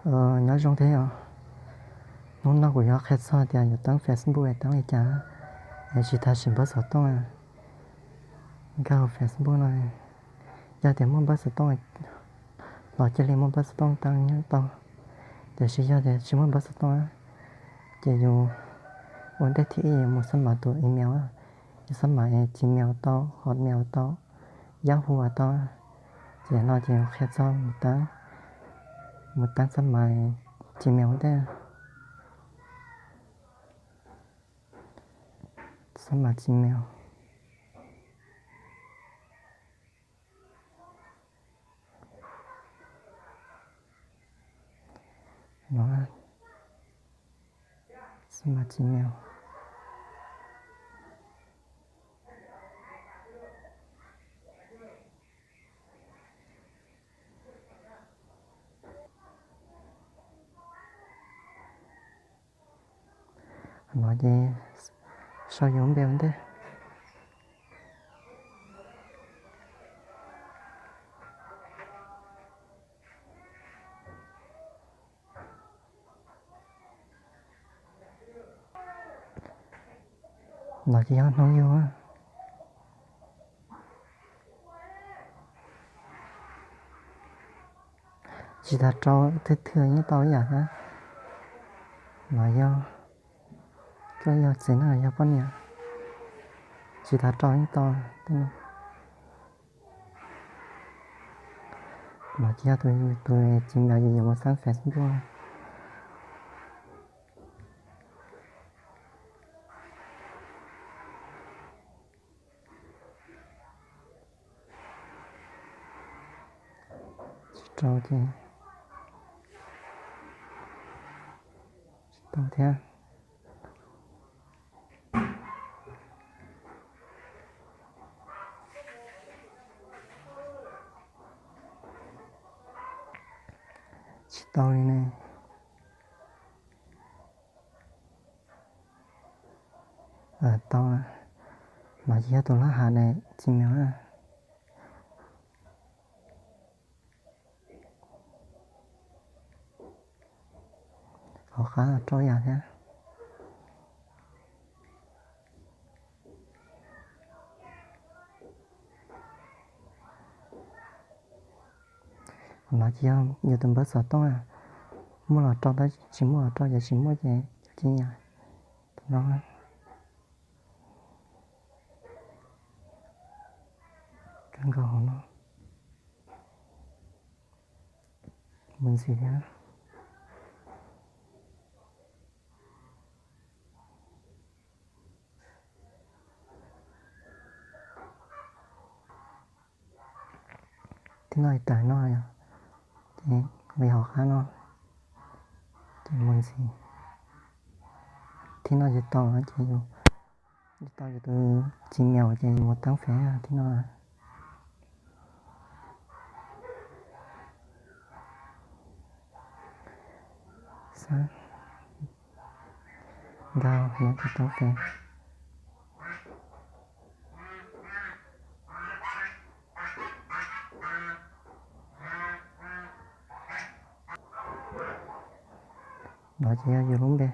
Nyob zoo thiab os. Hnub no kuv yuav qhia txog tias yus teeb Facebook es teeb li cas, es tsis tas sim npawb xov tooj. Nkag hauv Facebook no, yog tias muaj npawb xov tooj los cia li muaj npawb xov tooj teeb nyob tau. Tiam sis yog tias tsis muaj npawb xov tooj, ces yus ua ntej thib ib yus mus xab mam tus email, yus xab mam Gmail tau, Hotmail tau, Yahoo tau. Ces no ces qhia txog mus teeb, mus teeb xab mam Gmail ua ntej. Xab mam Gmail. No, xab mam Gmail. No ces sau yus npe ua ntej. No ces yog hnub yug. Tsis tas rau thwj thwj yeej tau ib yam thiab. No yog, koj yog txiv neej los yog poj niam, tsis tas rau yeej tau. No ces yog tus, tus Gmail yus yuav mus xab Facebook. Tsis tau ces, tsis tau thiab. Tsis tau li ne. Tau, no ces yog tus lab hav ne, Gmail na. Hauv qab rau yam thiab. No ces yog yus tus npawb xov tooj, muaj los rau, tab tsis muaj los rau, ces tsis muaj ces cov cim nyam. Tus no, kab nkaus hauv no. Mus ntxiv thiab. Thib no tawm no yog, ces li hauv qab no, ces mus ntxiv. Thib no ces tau, ces yus tau yus tus Gmail ces yus mus teeb fev thib no. Xab, nkag no ces teeb fev. No ces yog yus lub npe,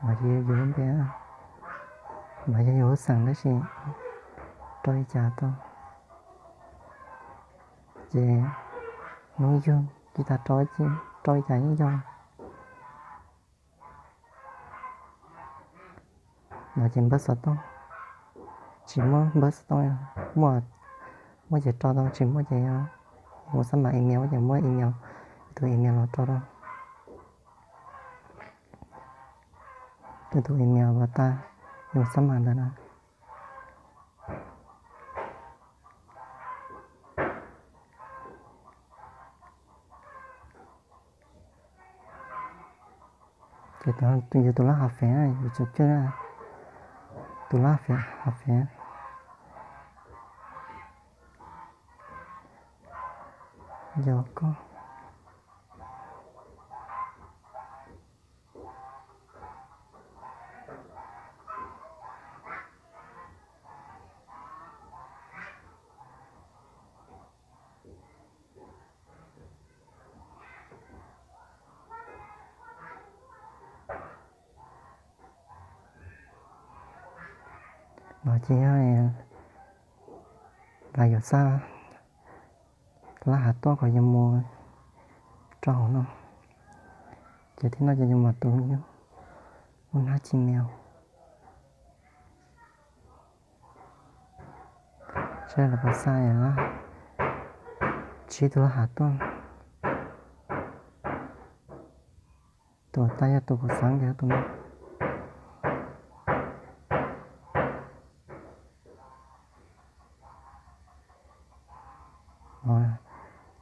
no ces yog yus lub npe, no yog yus lub xeem tab sis rau li cas tau. Ces hnub yug tsis tas rau, rau li cas yeej yog. No ces npawb xov tooj, tsis muaj npawb xov tooj, muaj ces rau tau, tsis muaj ces yog mus xab mam email ces muab email, tus email los rau rau. Tus email uas tas yus xab mam ntawd na. Ces yus tus lab hav fev, yus tsuas coj tus lab hav fev, yog koj. Ces yog lawv yuav xa lab hav tuaj kom yus mus rau hauv no, ces thib no ces yus mam tus lub hnab Gmail. Saib lawv puas xa lab, tsib tug lab hav tuaj. Tus uas tau yog tus kuv xav tias tus no.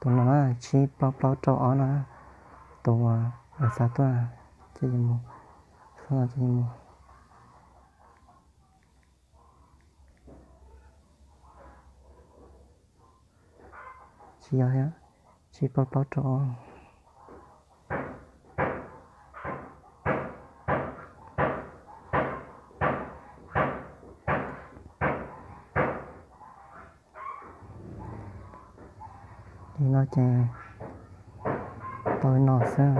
Tus no na, tsib plaub plaub rau ob no, tus uas lawv xa tuaj, ces yus mus, xab los ces yus mus. Tsis yog thiab, tsib plaub plaub rau ob. Li no ces tau li no xwb.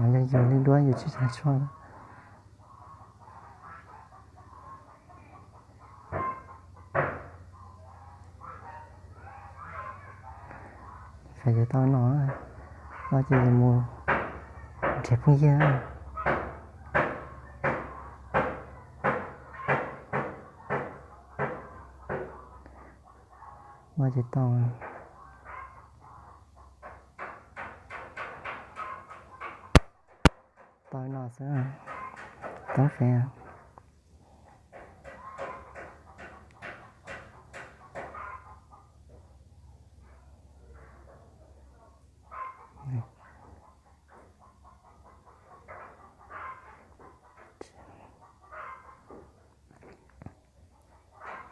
Yog yus li duab yus tsis xav tshuaj. Xav yuav tau no, no ces yus mus nrhiav phooj ywg. No ces tau, tau no xwb, tau fev.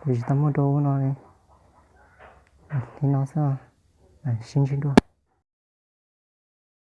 Kuv tsis tau muaj dua ub no li, li no xwb. Sib ntsib dua.